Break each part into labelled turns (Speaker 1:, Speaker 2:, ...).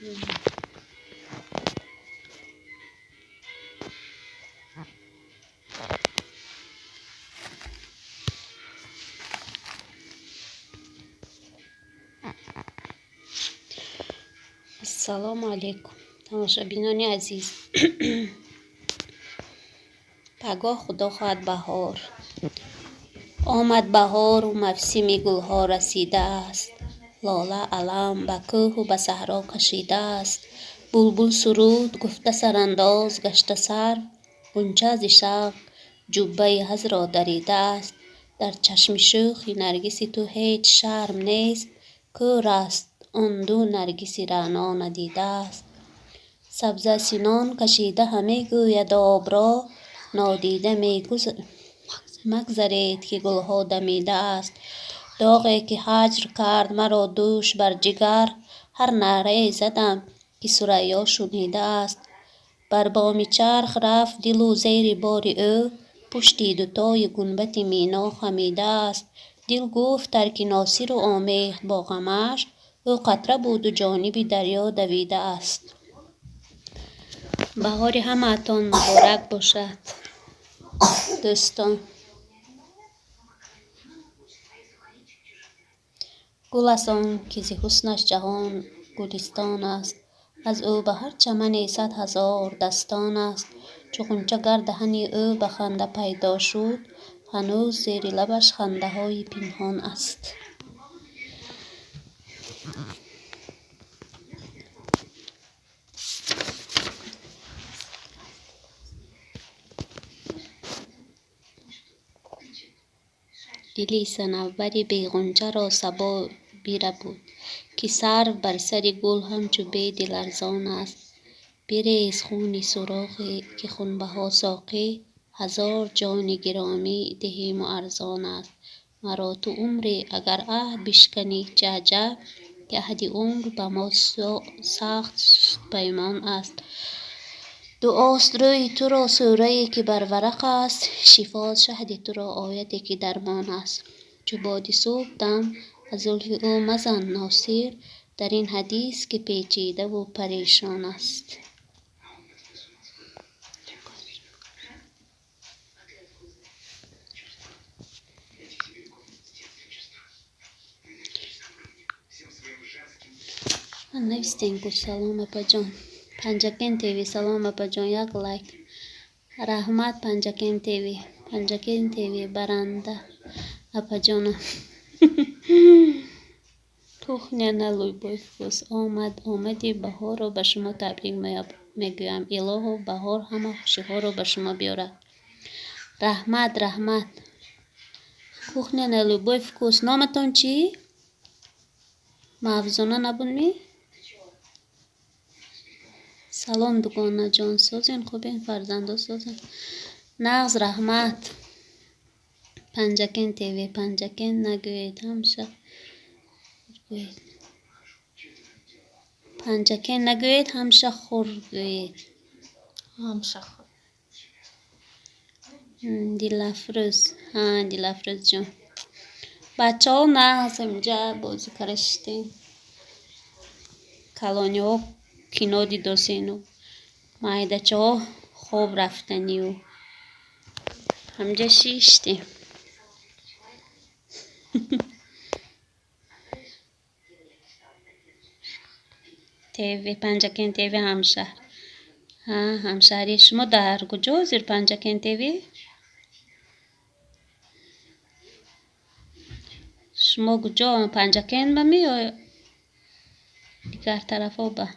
Speaker 1: Ассалому алайкум, тамошобинони азиз. Пагоҳ, Худо хоҳад, баҳор омад, баҳору мавсими гулҳо расидааст. Лола алам ба кӯҳу ба саҳро кашидааст. Булбул суруд гуфта сарандоз гашта, сарв ғунча зи шавқ ҷуббаи ҳазро даридааст. Дар чашми шӯхи наргиси ту ҳеҷ шарм нест, кӯр аст он ду наргиси раъно надидааст. Сабза синон кашида ҳамегӯяд обро: нодида магзаред, ки гулҳо дамидааст. Доғе ки ҳаҷр кард маро дӯш бар ҷигар, ҳар наърае задам, ки Сурайё шунидааст. Бар боми чарх рафт дилу зери бори ӯ пушти дутои гунбади мино хамидааст. Дил гуфт тарки Носиру омехт бо ғамаш, ӯ қатра буду ҷониби дарё давидааст. Баҳори ҳамаатон муборак бошад, дӯстон. Гул аст он, ки зи ҳуснаш ҷаҳон гулистон аст, аз ӯ ба ҳар чамане 100 000 дастон аст. Чу ғунча гар даҳани ӯ ба ханда пайдо шуд, ҳанӯз зери лабаш хандаҳои пинҳон аст. Дили Санавбари беғунчаро сабо бирабуд, ки сарв бар сари гул ҳамчу беди ларзон аст. Бирез хуни суроғе, ки хунбаҳо соқӣ, ҳазор ҷони гиромӣ диҳиму арзон аст. Маро ту умре агар аҳд бишканӣ, чӣ аҷаб, ки аҳди умр ба мо сахт паймон аст. Дуост рӯи туро сурае, ки бар варақ аст, шифост шаҳди туро ояте, ки дармон аст. Чу боди субҳ дам аз зулфи ӯ мазан, Носир, дар ин ҳадис, ки печидаву парешон аст. Навистем ку. Салом, апаҷон, Панҷакен ТВ. Салом, апаҷон, як лайк. Раҳмат, Панҷакен ТВ. Панҷакен ТВ баранда, апаҷона. Кухня на любой вкус. Омад омади баҳорро ба шумо табрик мегӯям. Илоҳо, баҳор ҳама хушиҳоро ба шумо биёрад. Раҳмат, раҳмат. Кухня на любой вкус, номатон чӣ? Мавзуна набудми? Салом, дугонаҷон, созен, хубен, фарзандо созен? Нағз, раҳмат. Панҷакен ТВ, Панҷакен нагӯед, ҳамша гӯед. Панҷакен нагӯед, ҳамша хур гӯед.
Speaker 2: Ҳамша хур.
Speaker 1: Дилафрӯз, ҳа, Дилафрӯзҷон. Бачаҳо нағз, инҷа бозӣ кара шиштем. Калониҳо кино дидосену майдачаҳо хоб рафтанию ҳамҷа шиштем. ТВ, Панҷакен ТВ ҳамшаҳр. Ҳа, ҳамшаҳри шумо дар куҷо зир, Панҷакен ТВ? Шумо куҷо, Панҷакен ба ми ё дигар тарафҳо ба?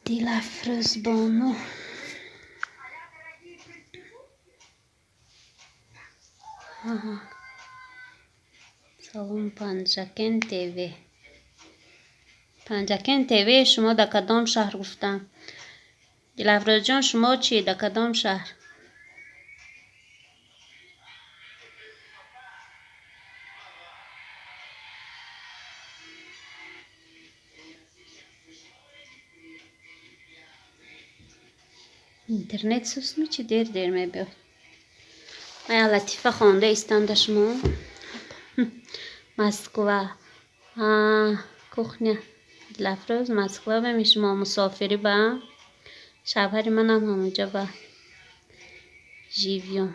Speaker 1: Дилафрӯзбону. Салом, Панҷакен ТВ. Панҷакен ТВ, шумо дар кадом шаҳр гуфтам? Дилафрӯзҷон, шумо чӣ, дар кадом шаҳр? Интернет суст мечи, дер дер мебиёд. Мая латифа хонда истам да шумо. Москва. Кухня. Дилафрӯз Москва беми шумо мусофирӣ ба? Шавҳари манам ҳамонҷа ба живём.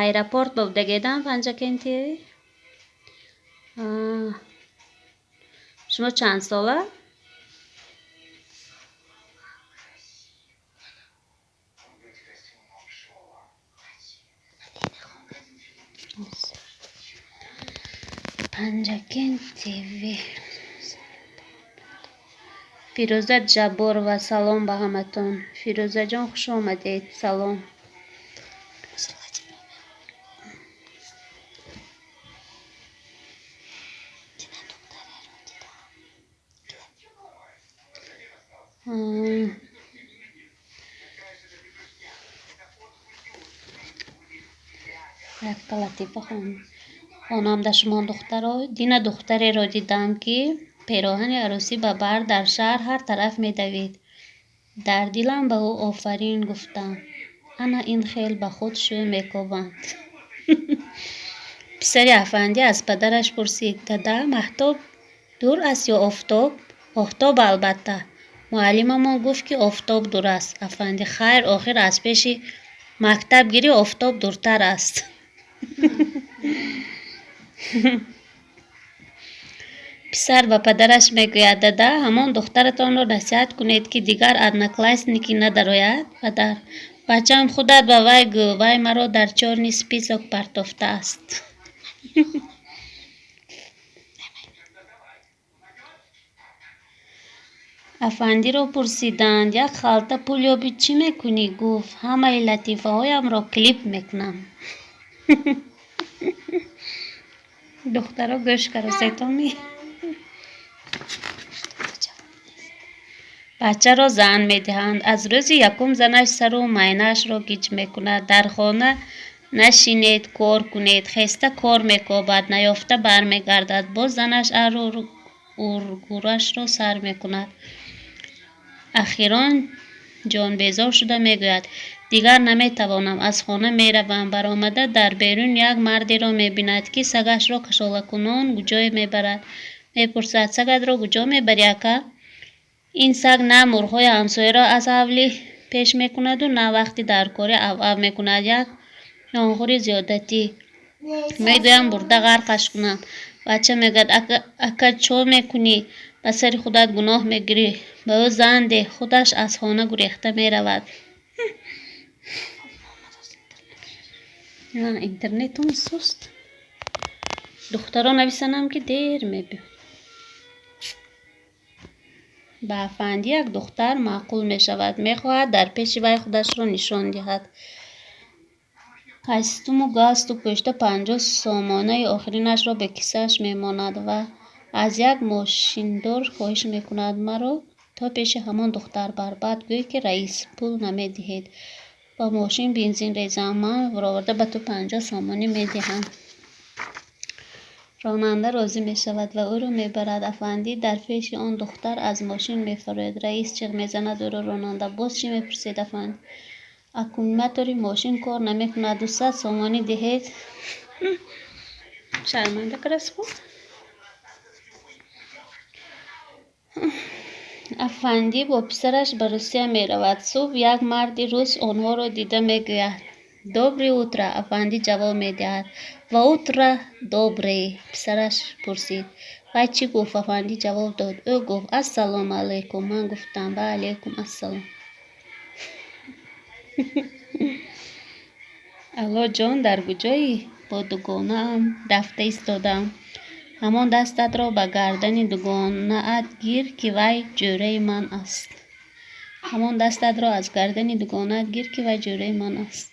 Speaker 1: Аэропорт ба будагедам Панҷакенти? Шумо чанд сола? Панҷакент ТВ. Фирӯза Ҷабборова, салом ба ҳаматон. Фирӯзаҷон, хуш омадед, салом. Якта латифа хонам да шумо, духтаро. Дина духтареро дидам, ки пероҳани арӯсӣ ба бар дар шаҳр ҳар тараф медавид. Дар дилам ба ӯ офарин гуфтам. Ана ин хел ба худ шӯ мекобанд. Писари афандӣ аз падараш пурсид: дада, маҳтоб дур аст ё офтоб? Офтоб, албатта. Муаллимамон гуфт, ки офтоб дур аст. Афандӣ: хайр, охир аз пеши мактаб гирӣ, офтоб дуртар аст. Писар ба падараш мегӯяд: дада, ҳамон духтаратонро насиҳат кунед, ки дигар одноклассники надарояд. Падар: бачаам, худат ба вай гӯ, вай маро дар чёрный список партофтааст. Афандиро пурсиданд: як халта пул ёбӣ, чӣ мекунӣ? Гуфт: ҳамаи латифаҳоямро клип мекунам. Духтаро, гӯш каросетоми. Бачаро зан медиҳанд. Аз рӯзи якум занаш сару майнаашро гиҷ мекунад: дар хона нашинед, кор кунед. Хеста кор мекобад, наёфта бармегардад. Боз занаш арру ургурашро сар мекунад. Ахирон ҷонбезор шуда мегӯяд: дигар наметавонам, аз хона меравам. Баромада дар берун як мардеро мебинад, ки сагашро кашолакунон ҷое мебарад. Мепурсад: сагатро куҷо мебарӣ, ака? Ин саг на мурғҳои ҳамсояро аз ҳавлӣ пеш мекунаду, на вақти даркорӣ ав-ав мекунад. Як нонхӯри зиёдатӣ. Мегӯям, бурда ғарқаш кунам. Бача мегӯяд: ака, чо мекунӣ? Ба сари худат гуноҳ мегирӣ. Ба ӯ зан деҳ, худаш аз хона гурехта меравад. Интернетон суст. Духтаро нависанам, ки дер мебиёд. Ба афандӣ як духтар маъқул мешавад. Мехоҳад дар пеши вай худашро нишон диҳад. Костюму галстук пӯшида, 50 сомонаи охиринашро ба кисааш мемонад ва аз як мошиндор хоҳиш мекунад: маро то пеши ҳамон духтар бар, баъд гӯй, ки раис, пул намедиҳед, ба мошин бензин резам, ман бароварда ба ту 50 сомонӣ медиҳам. Ронанда розӣ мешавад ва ӯро мебарад. Афандӣ дар пеши он духтар аз мошин мефарояд. Раис, чиғ мезанад ӯро ронанда. Боз чӣ мепурсед, афандӣ? Аккумулятори мошин кор намекунад, 200 сомонӣ диҳед. Шарманда карас хуб. Афандӣ бо писараш ба Русия меравад. Субҳ як марди рус онҳоро дида мегӯяд: доброе утро. Афандӣ ҷавоб медиҳад: ва утро доброе. Писараш пурсид: вай чӣ гуфт? Афандӣ ҷавоб дод: ӯ гуфт ассалому алайкум, ман гуфтам ва алайкум ассалом. Алло, ҷон, дар куҷоӣ? Бо дугонаам рафта истодаам. Ҳамон дастатро ба гардани дугонаат гир, ки вай ҷӯраи ман аст. Ҳамон дастатро аз гардани дугонаат гир, ки вай ҷӯраи ман аст.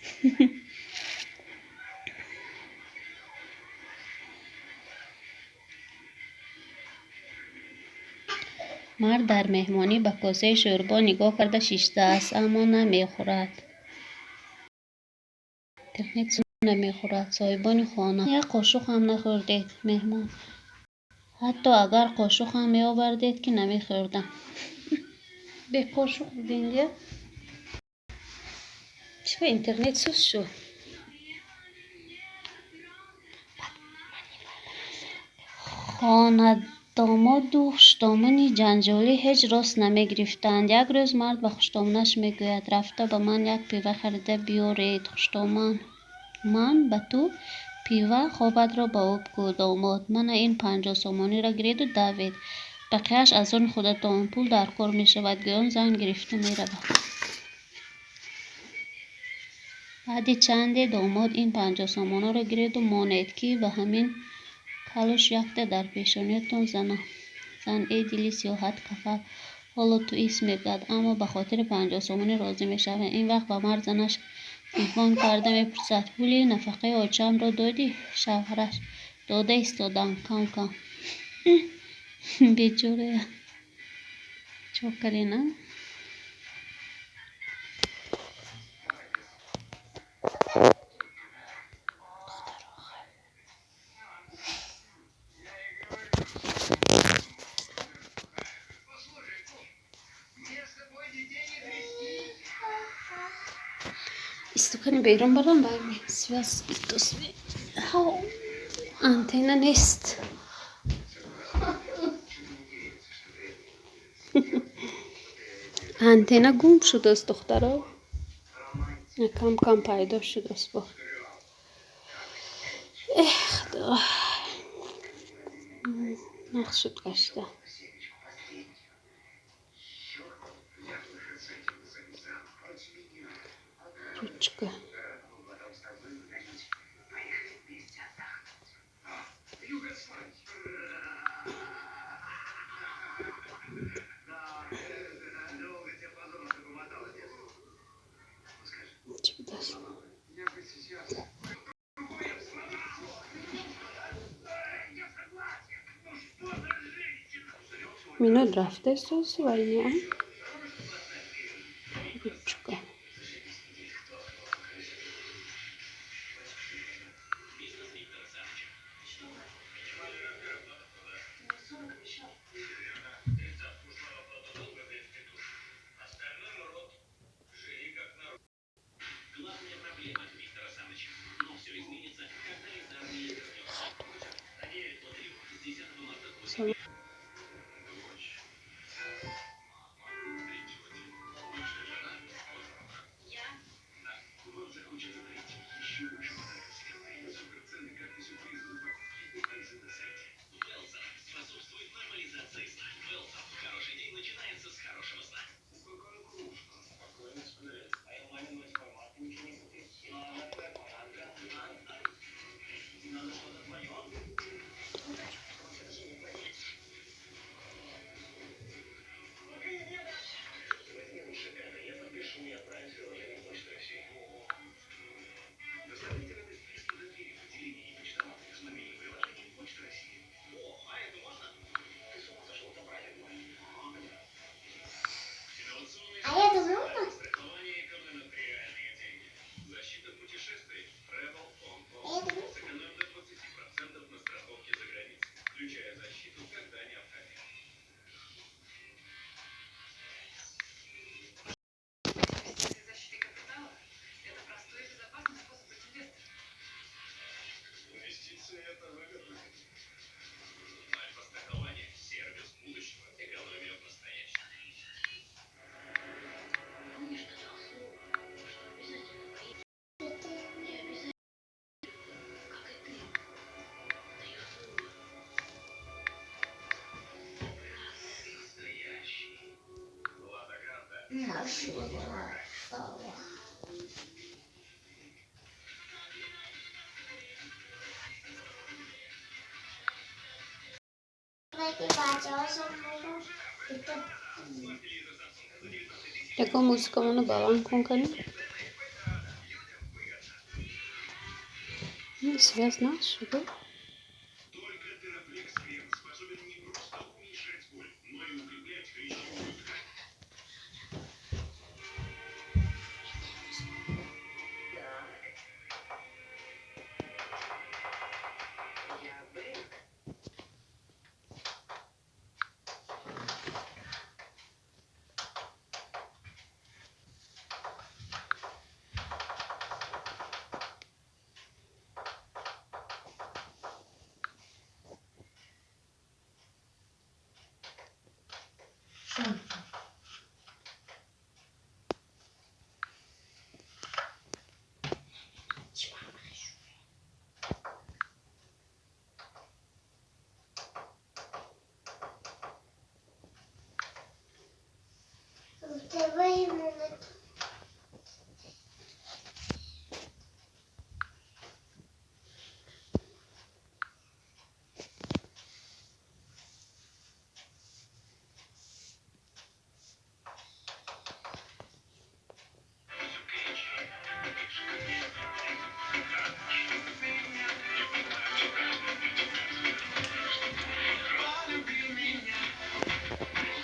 Speaker 1: Мард дар меҳмонӣ ба косаи шӯрбо нигоҳ карда шиштааст, аммо намехӯрад. Интернет намехӯрад. Соҳибони хона: як қошуқ ҳам нахӯрдед. Меҳмон: ҳатто агар қошуқ ҳам меовардед, ки намехӯрдам. Беқошуқ будинде. Чӣ, интернет суст шуд? Хонадомоду хушдомани ҷанҷолӣ ҳеҷ рост намегирифтанд. Як рӯз мард ба хушдоманаш мегӯяд: рафта ба ман як пива харида биёред. Хушдоман: ман ба ту пива, хобатро ба об гӯ. Домод: мана ин 50 сомониро гиреду давед, бақияш аз они худатон, пул дар кор мешавад. Гӯён зан гирифта меравад. Баъди чанде домод: ин 50 сомониро гиреду монед, ки ба ҳамин калуш якта дар пешониятон занам. Зан: э дили сиёҳат кафал, ҳоло ту ис мегӯяд, аммо ба хотири 50 сомонӣ розӣ мешавад. Ин вақт ба мард занаш телефон карда мепурсад: пули нафақаи очамро додӣ? Шавҳараш: дода истодам, кам кам. Бечорая чо карена? Истукани берун барам, барми связь антенна нест. Антенна гум шудааст, духтаро, кам кам пайдо шудааст бо. Эҳ, худо, нақш шуд гашта. Ручка. Чӣ будааст? Минут рафтаистос вайня. Ручка. Ягон музикамоно баланд кун кани. Связь нашуда.